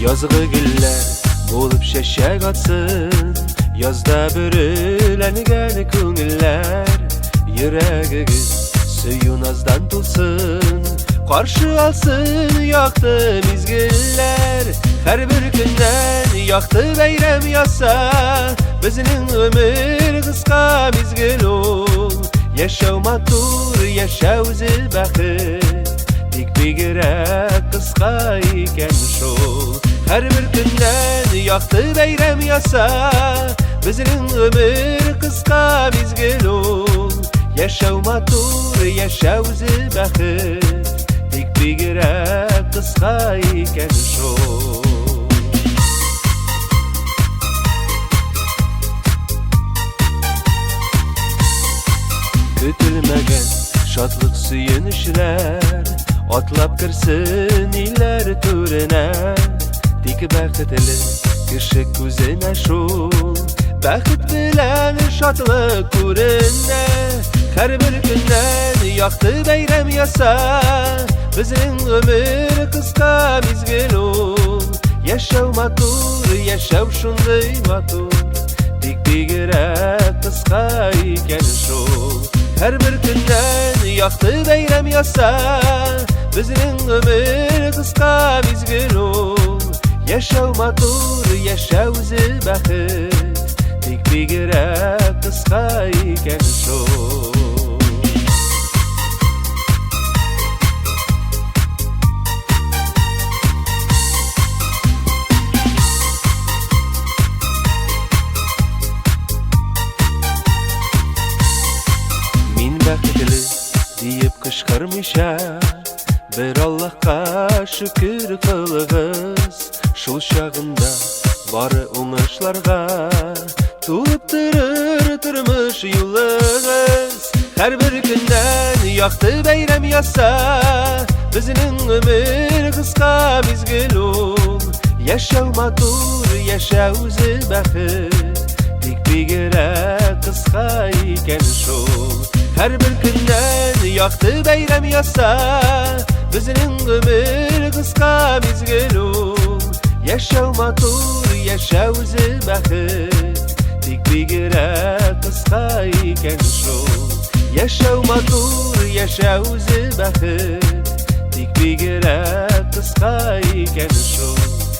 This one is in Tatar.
Язгы гөлләр булып чәчәк атсын, язда бөреләнгән күңелләр, йөрәгегез сөю наздан тулсын, каршы алсын якты мизгелләр. Һәрбер көннән якты бәйрәм яса, безнең гомер кыска мизгел ул. Яшәү матур, яшәү үзе бәхет, тик бигрәк кыска икән шул. Һәрбер көннән якты бәйрәм яса, безнең гомер кыска мизгел ул. Яшәү матур, яшәү үзе бәхет, тик бигрәк кыска икән шул. Көтелмәгән шатлык сөенечләр атлап керсен илләр түренә. Тик бәхетле кеше күзенә шул бәхет белән шатлык күренә. Һәрбер көннән якты бәйрәм яса, безнең гомер кыска мизгел ул. Яшәү матур, яшәү шундый матур, тик бигрәк кыска икән шул. Һәрбер көннән якты бәйрәм яса, безнең гомер кыска мизгел ул. Яшәү матур, яшәү үзе бәхет, тик бигрәк кыска икән шул. Мин бәхетле диеп кычкырмыйча, бер Аллаһка шөкер кылыгыз. Шул чагында бары уңышларга тулып торыр тормыш юлыгыз. Һәрбер көннән якты бәйрәм яса, безнең гомер кыска мизгел ул. Яшәү матур, яшәү үзе бәхет, тик бигрәк кыска икән шул. Һәрбер көннән якты бәйрәм яса, безнең гомер кыска мизгел ул. Яшәү матур, яшәү үзе бәхет, тик бигрәк кыска икән шул. Яшәү матур, яшәү үзе бәхет, тик бигрәк кыска икән шул.